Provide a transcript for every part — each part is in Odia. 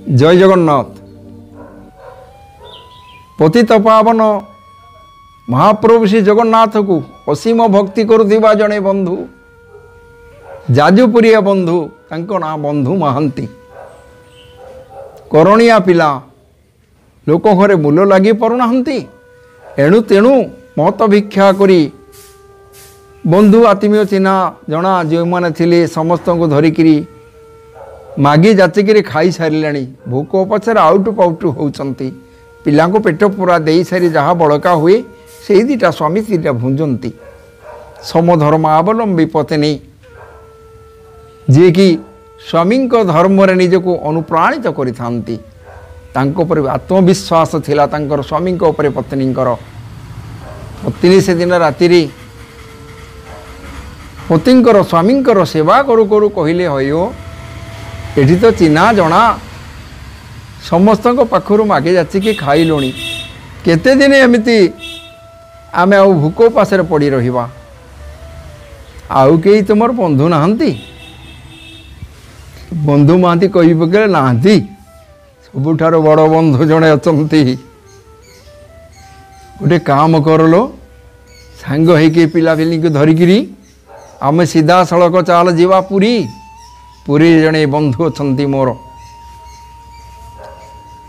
ଜୟ ଜଗନ୍ନାଥ। ପତିତ ପାବନ ମହାପ୍ରଭୁ ଶ୍ରୀ ଜଗନ୍ନାଥକୁ ଅସୀମ ଭକ୍ତି କରୁଥିବା ଜଣେ ବନ୍ଧୁ, ଯାଜପୁରିଆ ବନ୍ଧୁ, ତାଙ୍କ ନାଁ ବନ୍ଧୁ ମହାନ୍ତି। କରଣିଆ ପିଲା, ଲୋକ ଘରେ ମୂଲ ଲାଗି ପାରୁନାହାନ୍ତି, ଏଣୁ ତେଣୁ ମହତ ଭିକ୍ଷା କରି ବନ୍ଧୁ ଆତ୍ମୀୟ ଚିହ୍ନା ଜଣା ଯେଉଁମାନେ ଥିଲେ ସମସ୍ତଙ୍କୁ ଧରିକିରି ମାଗି ଯାଚିକିରି ଖାଇସାରିଲେଣି। ଭୋକ ପଛରେ ଆଉଟୁ ପାଉଟୁ ହେଉଛନ୍ତି। ପିଲାଙ୍କୁ ପେଟ ପୂରା ଦେଇସାରି ଯାହା ବଳକା ହୁଏ ସେଇ ଦୁଇଟା ସ୍ୱାମୀ ସ୍ତ୍ରୀଟା ଭୁଞ୍ଜନ୍ତି। ସମଧର୍ମାବଲମ୍ବୀ ପତ୍ନୀ, ଯିଏକି ସ୍ୱାମୀଙ୍କ ଧର୍ମରେ ନିଜକୁ ଅନୁପ୍ରାଣିତ କରିଥାନ୍ତି, ତାଙ୍କ ଉପରେ ଆତ୍ମବିଶ୍ୱାସ ଥିଲା ତାଙ୍କର ସ୍ୱାମୀଙ୍କ ଉପରେ ପତ୍ନୀଙ୍କର। ପତ୍ନୀ ସେଦିନ ରାତିରେ ପତିଙ୍କର ସ୍ୱାମୀଙ୍କର ସେବା କରୁ କରୁ କହିଲେ, ହଇଓ ଏଠି ତ ଚିହ୍ନା ଜଣା ସମସ୍ତଙ୍କ ପାଖରୁ ମାଗି ଯାଚିକି ଖାଇଲୁଣି, କେତେଦିନ ଏମିତି ଆମେ ଆଉ ଭୋକ ଉପାସରେ ପଡ଼ି ରହିବା? ଆଉ କେହି ତୁମର ବନ୍ଧୁ ନାହାନ୍ତି? ବନ୍ଧୁ ମହାନ୍ତି କହି ପକେଇଲେ, ନାହାନ୍ତି, ସବୁଠାରୁ ବଡ଼ ବନ୍ଧୁ ଜଣେ ଅଛନ୍ତି। ଗୋଟେ କାମ କରଲୋ, ସାଙ୍ଗ ହେଇକି ପିଲାପିଲିଙ୍କୁ ଧରିକିରି ଆମେ ସିଧାସଳଖ ଚାଲ ଯିବା ପୁରୀ। ପୁରୀରେ ଜଣେ ବନ୍ଧୁ ଅଛନ୍ତି ମୋର।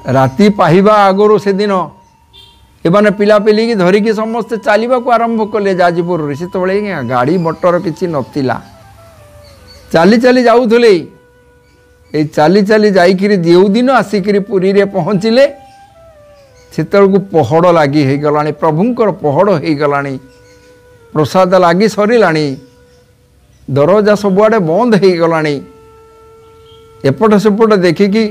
ରାତି ପାହିବା ଆଗରୁ ସେଦିନ ଏମାନେ ପିଲାପିଲିକି ଧରିକି ସମସ୍ତେ ଚାଲିବାକୁ ଆରମ୍ଭ କଲେ ଯାଜପୁରରେ। ସେତେବେଳେ ଗାଡ଼ି ମଟର କିଛି ନଥିଲା, ଚାଲି ଚାଲି ଯାଉଥିଲେ। ଏଇ ଚାଲି ଚାଲି ଯାଇକିରି ଯେଉଁଦିନ ଆସିକିରି ପୁରୀରେ ପହଞ୍ଚିଲେ, ସେତେବେଳକୁ ପହଡ଼ ଲାଗି ହେଇଗଲାଣି, ପ୍ରଭୁଙ୍କର ପହଡ଼ ହେଇଗଲାଣି, ପ୍ରସାଦ ଲାଗି ସରିଲାଣି, ଦରଜା ସବୁଆଡ଼େ ବନ୍ଦ ହେଇଗଲାଣି। ଏପଟ ସେପଟ ଦେଖିକି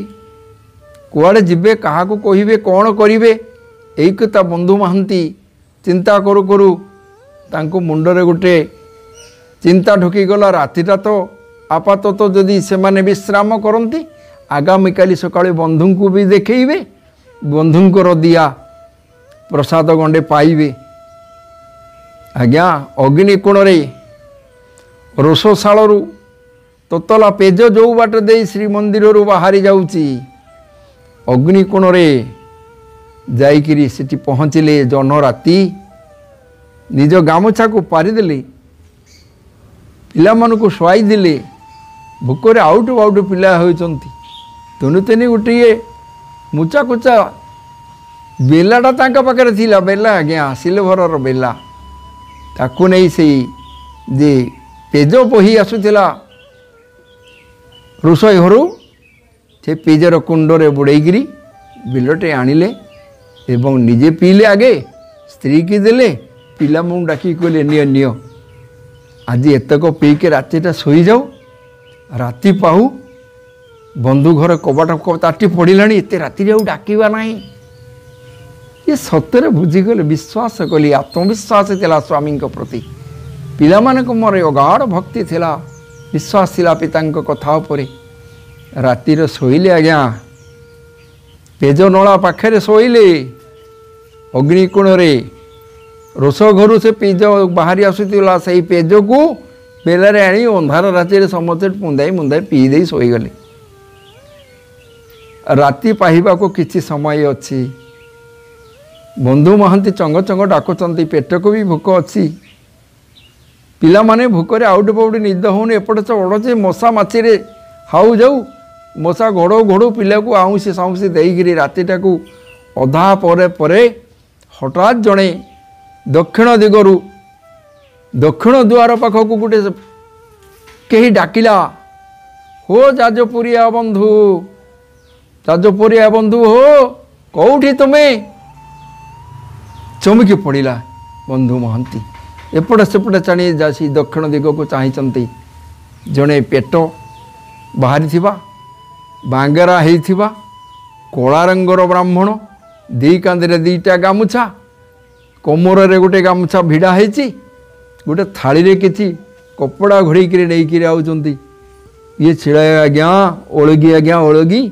କୁଆଡ଼େ ଯିବେ, କାହାକୁ କହିବେ, କ'ଣ କରିବେ, ଏଇ କଥା ବନ୍ଧୁ ମହାନ୍ତି ଚିନ୍ତା କରୁ କରୁ ତାଙ୍କୁ ମୁଣ୍ଡରେ ଗୋଟେ ଚିନ୍ତା ଢୁକିଗଲା। ରାତିଟା ତ ଆପାତତଃ ଯଦି ସେମାନେ ବିଶ୍ରାମ କରନ୍ତି, ଆଗାମୀକାଲି ସକାଳେ ବନ୍ଧୁଙ୍କୁ ବି ଦେଖେଇବେ, ବନ୍ଧୁଙ୍କର ଦିଆ ପ୍ରସାଦ ଗଣ୍ଡେ ପାଇବେ। ଆଜ୍ଞା, ଅଗ୍ନିକୋଣରେ ରୋଷଶାଳରୁ ତତଲା ପେଜ ଯେଉଁ ବାଟ ଦେଇ ଶ୍ରୀମନ୍ଦିରରୁ ବାହାରି ଯାଉଛି, ଅଗ୍ନିକୋଣରେ ଯାଇକିରି ସେଠି ପହଞ୍ଚିଲେ। ଜହ୍ନ ରାତି, ନିଜ ଗାମୁଛାକୁ ପାରିଦେଲେ, ପିଲାମାନଙ୍କୁ ଶୁଆଇ ଦେଲେ। ଭୋକରେ ଆଉଟୁ ଆଉଟୁ ପିଲା ହେଉଛନ୍ତି। ତେଣୁ ତେନି ଗୋଟିଏ ମୁଚା କୁଚା ବେଲାଟା ତାଙ୍କ ପାଖରେ ଥିଲା, ବେଲା ଆଜ୍ଞା, ସିଲଭରର ବେଲା। ତାକୁ ନେଇ ସେଇ ଯେ ପେଜ ବୋହି ଆସୁଥିଲା ରୋଷେଇ ଘରୁ, ସେ ପେଜର କୁଣ୍ଡରେ ବୁଡ଼େଇକିରି ବିଲଟେ ଆଣିଲେ ଏବଂ ନିଜେ ପିଇଲେ ଆଗେ, ସ୍ତ୍ରୀକି ଦେଲେ, ପିଲାମାନଙ୍କୁ ଡାକିକି କହିଲେ, ନିଅ ନିଅ, ଆଜି ଏତକ ପିଇକି ରାତିଟା ଶୋଇଯାଉ, ରାତି ପାହୁ। ବନ୍ଧୁ ଘର କବାଟ ତାଟି ପଡ଼ିଲାଣି, ଏତେ ରାତିରେ ଆଉ ଡାକିବା ନାହିଁ। ଇଏ ସତରେ ବୁଝିଗଲେ, ବିଶ୍ୱାସ କଲି, ଆତ୍ମବିଶ୍ୱାସ ଥିଲା ସ୍ୱାମୀଙ୍କ ପ୍ରତି। ପିଲାମାନଙ୍କ ମୋର ଅଗାଢ଼ ଭକ୍ତି ଥିଲା, ବିଶ୍ୱାସ ଥିଲା ପିତାଙ୍କ କଥା ଉପରେ। ରାତିରେ ଶୋଇଲେ ଆଜ୍ଞା, ପେଜ ନଳା ପାଖରେ ଶୋଇଲେ, ଅଗ୍ନିକୋଣରେ ରୋଷ ଘରୁ ସେ ପେଜ ବାହାରି ଆସୁଥିଲା, ସେଇ ପେଜକୁ ବେଲାରେ ଆଣି ଅନ୍ଧାର ରାତିରେ ସମସ୍ତେ ମୁନ୍ଦାଇ ମୁନ୍ଦାଇ ପିଇ ଦେଇ ଶୋଇଗଲେ। ରାତି ପାହିବାକୁ କିଛି ସମୟ ଅଛି, ବନ୍ଧୁ ମହାନ୍ତି ଚଙ୍ଗ ଚଙ୍ଗ ଡାକୁଛନ୍ତି, ପେଟକୁ ବି ଭୋକ ଅଛି, ପିଲାମାନେ ଭୋକରେ ଆଉଟୁ ପାଉଟୁ, ନିଦ ହେଉନି, ଏପଟେ ଚଢ଼ୁଛି ମଶା ମାଛିରେ ହାଉ ଯାଉ, ମଶା ଘୋଡ଼ଉ ଘୋଡ଼ଉ ପିଲାକୁ ଆଉଁସି ସାଉଁସି ଦେଇକିରି ରାତିଟାକୁ ଅଧା ପରେ ପରେ ହଠାତ୍ ଜଣେ ଦକ୍ଷିଣ ଦିଗରୁ ଦକ୍ଷିଣ ଦୁଆର ପାଖକୁ ଗୋଟେ କେହି ଡାକିଲା, ହୋ ଯାଜପୁରିଆ ବନ୍ଧୁ, ଯାଜପୁରିଆ ବନ୍ଧୁ ହୋ, କେଉଁଠି ତୁମେ? ଚମକି ପଡ଼ିଲା ବନ୍ଧୁ ମହାନ୍ତି। ଏପଟେ ସେପଟେ ଚାଣି ଯାଇ ଦକ୍ଷିଣ ଦିଗକୁ ଚାହିଁଛନ୍ତି, ଜଣେ ପେଟ ବାହାରିଥିବା, ବାଙ୍ଗରା ହେଇଥିବା, କଳା ରଙ୍ଗର ବ୍ରାହ୍ମଣ, ଦୁଇ କାନ୍ଧରେ ଦୁଇଟା ଗାମୁଛା, କମରରେ ଗୋଟେ ଗାମୁଛା ଭିଡ଼ା ହେଇଛି, ଗୋଟେ ଥାଳିରେ କିଛି କପଡ଼ା ଘୋଡ଼େଇକିରି ନେଇକିରି ଆଉଛନ୍ତି। ଇଏ ଛିଡ଼ା, ଆଜ୍ଞା ଓଳଗି, ଆଜ୍ଞା ଓଳଗି,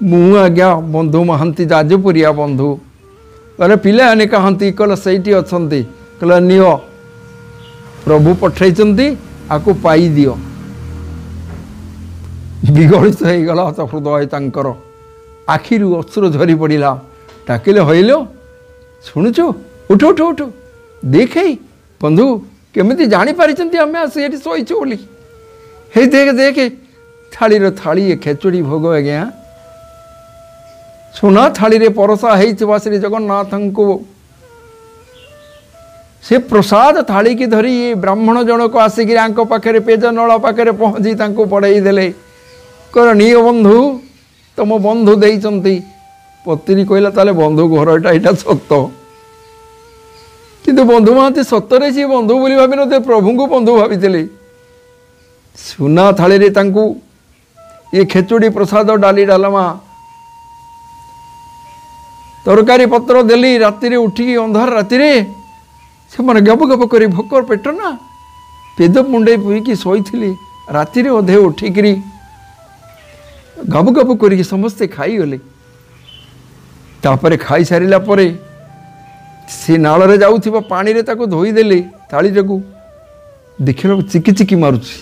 ମୁଁ ଆଜ୍ଞା ବନ୍ଧୁ ମହାନ୍ତି, ଯାଜପୁରିଆ ବନ୍ଧୁ। କହିଲେ, ପିଲାମାନେ କାହାନ୍ତି? କହିଲେ, ସେଇଠି ଅଛନ୍ତି। କହିଲେ, ନିଅ, ପ୍ରଭୁ ପଠାଇଛନ୍ତି, ଆକୁ ପାଇଦିଅ। ବିଗଳିତ ହେଇଗଲା ତ ହୃଦୟ ତାଙ୍କର, ଆଖିରୁ ଅଶ୍ରୁ ଝରି ପଡ଼ିଲା। ଡାକିଲେ, ହଇଲୋ ଶୁଣୁଛୁ, ଉଠୁ ଉଠୁ ଉଠୁ, ଦେଖେଇ ବନ୍ଧୁ କେମିତି ଜାଣିପାରିଛନ୍ତି ଆମେ ଆସି ଏଠି ଶୋଇଛୁ ବୋଲି। ହେଇ ଦେଖେ ଦେଖେ, ଥାଳିର ଥାଳି ଖେଚୁଡ଼ି ଭୋଗ ଆଜ୍ଞା, ସୁନା ଥାଳିରେ ପରସା ହେଇଥିବା ଶ୍ରୀ ଜଗନ୍ନାଥଙ୍କୁ ସେ ପ୍ରସାଦ ଥାଳିକି ଧରି ବ୍ରାହ୍ମଣ ଜଣକ ଆସିକିରି ଆଙ୍କ ପାଖରେ ପେଜ ନଳ ପାଖରେ ପହଞ୍ଚି ତାଙ୍କୁ ପଢ଼େଇ ଦେଲେ। କହିଲେ, ନିଅ ବନ୍ଧୁ, ତମ ବନ୍ଧୁ ଦେଇଛନ୍ତି। ପତ୍ନୀ କହିଲା, ତାହେଲେ ବନ୍ଧୁ ଘର ଏଇଟା, ଏଇଟା ସତ। କିନ୍ତୁ ବନ୍ଧୁ ମହାନ୍ତି ସତରେ ସିଏ ବନ୍ଧୁ ବୋଲି ଭାବିନଥିଲେ, ପ୍ରଭୁଙ୍କୁ ବନ୍ଧୁ ଭାବିଥିଲେ। ସୁନା ଥାଳିରେ ତାଙ୍କୁ ଏ ଖେଚୁଡ଼ି ପ୍ରସାଦ, ଡାଲି ଡାଲମା ତରକାରୀ ପତ୍ର ଦେଲି। ରାତିରେ ଉଠିକି ଅନ୍ଧାର ରାତିରେ ସେମାନେ ଗପ ଗପ କରି, ଭୋକ ପେଟ ନା, ପେଦ ମୁଣ୍ଡେଇ ପୁଇକି ଶୋଇଥିଲି। ରାତିରେ ଅଧେ ଉଠିକିରି ଗପ ଗପ କରିକି ସମସ୍ତେ ଖାଇଗଲେ। ତାପରେ ଖାଇସାରିଲା ପରେ ସେ ନାଳରେ ଯାଉଥିବା ପାଣିରେ ତାକୁ ଧୋଇଦେଲେ ଥାଳିଟାକୁ। ଦେଖିବାକୁ ଚିକି ଚିକି ମାରୁଛି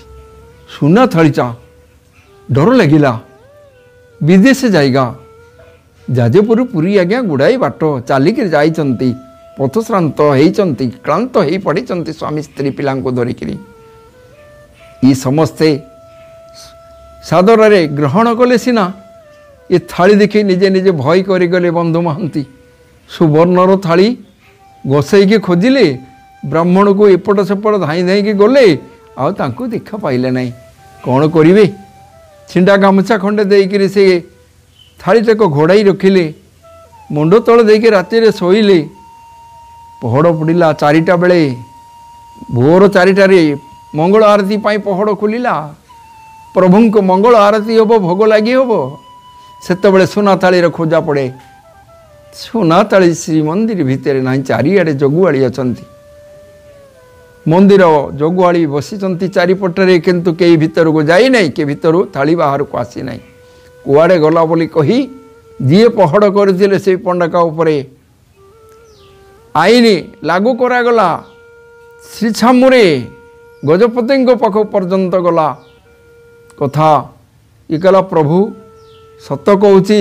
ସୁନା ଥାଳିଟା, ଡର ଲାଗିଲା। ବିଦେଶ ଜାଇଗା, ଯାଜପୁର ପୁରୀ ଆଜ୍ଞା ଗୁଡ଼ାଏ ବାଟ ଚାଲିକି ଯାଇଛନ୍ତି, ପଥଶ୍ରାନ୍ତ ହେଇଛନ୍ତି, କ୍ଳାନ୍ତ ହେଇ ପଡ଼ିଛନ୍ତି ସ୍ୱାମୀ ସ୍ତ୍ରୀ ପିଲାଙ୍କୁ ଧରିକିରି। ଇ ସମସ୍ତେ ସାଦରରେ ଗ୍ରହଣ କଲେ ସିନା, ଏ ଥାଳି ଦେଖି ନିଜେ ନିଜେ ଭୟ କରିଗଲେ। ବନ୍ଧୁ ମହାନ୍ତି ସୁବର୍ଣ୍ଣର ଥାଳି ଘଷେଇକି ଖୋଜିଲେ, ବ୍ରାହ୍ମଣକୁ ଏପଟ ସେପଟ ଧାଇଁ ଧାଇଁକି ଗଲେ, ଆଉ ତାଙ୍କୁ ଦେଖା ପାଇଲେ ନାହିଁ। କ'ଣ କରିବେ? ଛିଣ୍ଡା ଗାମୁଛା ଖଣ୍ଡେ ଦେଇକିରି ସେ ଥାଳିଟାକୁ ଘୋଡ଼ାଇ ରଖିଲେ, ମୁଣ୍ଡ ତଳେ ଦେଇକି ରାତିରେ ଶୋଇଲେ। ପହଡ଼ ପଡ଼ିଲା 4ଟା ବେଳେ, ଭୋର 4ଟାରେ ମଙ୍ଗଳ ଆରତୀ ପାଇଁ ପହଡ଼ ଖୋଲିଲା। ପ୍ରଭୁଙ୍କ ମଙ୍ଗଳ ଆରତୀ ହେବ, ଭୋଗ ଲାଗି ହେବ। ସେତେବେଳେ ସୁନା ଥାଳିର ଖୋଜା ପଡ଼େ। ସୁନା ଥାଳି ଶ୍ରୀମନ୍ଦିର ଭିତରେ ନାହିଁ, ଚାରିଆଡ଼େ ଜଗୁଆଳି ଅଛନ୍ତି। ମନ୍ଦିର ଜଗୁଆଳି ବସିଛନ୍ତି ଚାରିପଟରେ, କିନ୍ତୁ କେହି ଭିତରକୁ ଯାଇନାହିଁ, କି ଭିତରୁ ଥାଳି ବାହାରକୁ ଆସିନାହିଁ। କୁଆଡ଼େ ଗଲା ବୋଲି କହି ଯିଏ ପହଡ଼ କରିଥିଲେ ସେଇ ପଣ୍ଡାକା ଉପରେ ଆଇନ ଲାଗୁ କରାଗଲା। ଶ୍ରୀଛାମୁରେ ଗଜପତିଙ୍କ ପାଖ ପର୍ଯ୍ୟନ୍ତ ଗଲା କଥା। ଇଏ କହିଲା, ପ୍ରଭୁ ସତ କହୁଛି,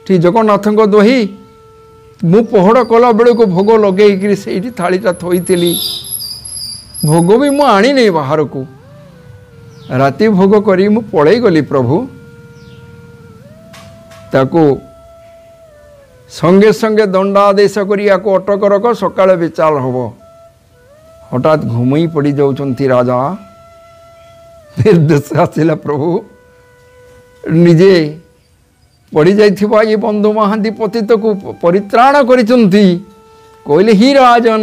ଠି ଜଗନ୍ନାଥଙ୍କ ଦହି, ମୁଁ ପହଡ଼ କଲା ବେଳକୁ ଭୋଗ ଲଗେଇକିରି ସେଇଠି ଥାଳିଟା ଥୋଇଥିଲି, ଭୋଗ ବି ମୁଁ ଆଣିନି ବାହାରକୁ, ରାତି ଭୋଗ କରି ମୁଁ ପଳେଇ ଗଲି ପ୍ରଭୁ। ତାକୁ ସଙ୍ଗେ ସଙ୍ଗେ ଦଣ୍ଡାଦେଶ କରି ୟାକୁ ଅଟକ ରଖ, ସକାଳେ ବିଚାର ହେବ। ହଠାତ୍ ଘୁମେଇ ପଡ଼ିଯାଉଛନ୍ତି ରାଜା। ନିର୍ଦ୍ଦେଶ ଆସିଲା, ପ୍ରଭୁ ନିଜେ ପଡ଼ିଯାଇଥିବା ଏ ବନ୍ଧୁ ମହାନ୍ତି ପତିତକୁ ପରିତ୍ରାଣ କରିଛନ୍ତି। କହିଲେ, ହି ରାଜନ,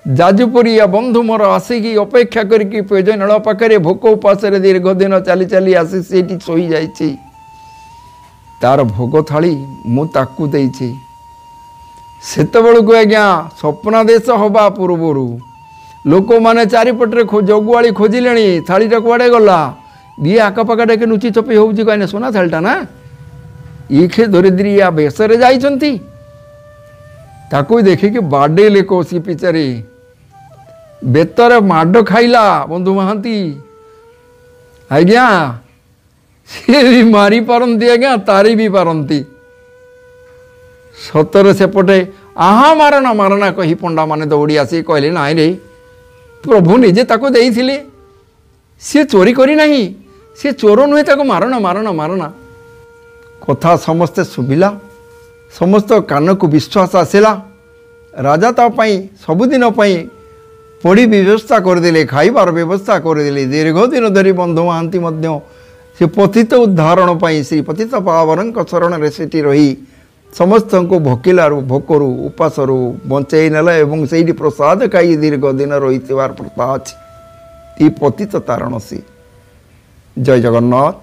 ଯାଜପୁରିଆ ବନ୍ଧୁ ମୋର ଆସିକି ଅପେକ୍ଷା କରିକି ପେଜ ନଳ ପାଖରେ ଭୋକ ଉପାସରେ ଦୀର୍ଘ ଦିନ ଚାଲି ଚାଲି ଆସି ସେଇଠି ଶୋଇଯାଇଛି, ତାର ଭୋଗ ଥାଳି ମୁଁ ତାକୁ ଦେଇଛି। ସେତେବେଳକୁ ଆଜ୍ଞା ସ୍ୱପ୍ନାଦେଶ ହେବା ପୂର୍ବରୁ ଲୋକମାନେ ଚାରିପଟରେ ଜଗୁଆଳି ଖୋଜିଲେଣି, ଥାଳିଟା କୁଆଡ଼େ ଗଲା। ଇଏ ଆଖପାଖ ଡାକି ଲୁଚି ଛପି ହେଉଛି, କାହିଁକି ସୁନା ଥାଳିଟା ନା, ଇଏ ଧରିଦ୍ରିଆ ବେଶରେ ଯାଇଛନ୍ତି। ତାକୁ ଦେଖିକି ବାଡ଼େଇଲେ କୌଶି ପିଚାରି, ବେତରେ ମାଡ଼ ଖାଇଲା ବନ୍ଧୁ ମହାନ୍ତି ଆଜ୍ଞା। ସିଏ ବି ମାରିପାରନ୍ତି ଆଜ୍ଞା, ତାରି ବି ପାରନ୍ତି ସତରେ। ସେପଟେ ଆହା ମାରଣା ମାରଣା କହି ପଣ୍ଡାମାନେ ଦୌଡ଼ି ଆସି କହିଲେ, ନାଇଁ ରେ, ପ୍ରଭୁ ନିଜେ ତାକୁ ଦେଇଥିଲେ, ସିଏ ଚୋରି କରିନାହିଁ, ସିଏ ଚୋର ନୁହେଁ, ତାକୁ ମାରଣା ମାରଣା ମାରଣା। କଥା ସମସ୍ତେ ଶୁଭିଲା, ସମସ୍ତ କାନକୁ ବିଶ୍ୱାସ ଆସିଲା। ରାଜା ତା ପାଇଁ ସବୁଦିନ ପାଇଁ ପଡ଼ି ବ୍ୟବସ୍ଥା କରିଦେଲେ, ଖାଇବାର ବ୍ୟବସ୍ଥା କରିଦେଲେ। ଦୀର୍ଘ ଦିନ ଧରି ବନ୍ଧୁ ମହାନ୍ତି ମଧ୍ୟ ସେ ପତିତ ଉଦ୍ଧାରଣ ପାଇଁ ଶ୍ରୀ ପତିତ ପାବନଙ୍କ ଶରଣରେ ସେଠି ରହି ସମସ୍ତଙ୍କୁ ଭୋକିଲାରୁ, ଭୋକରୁ, ଉପାସରୁ ବଞ୍ଚେଇ ନେଲା ଏବଂ ସେଇଠି ପ୍ରସାଦ ଖାଇ ଦୀର୍ଘ ଦିନ ରହିଥିବାର ପ୍ରଥା ଅଛି। ଏ ପତିତ ତାରଣ ସେ। ଜୟ ଜଗନ୍ନାଥ।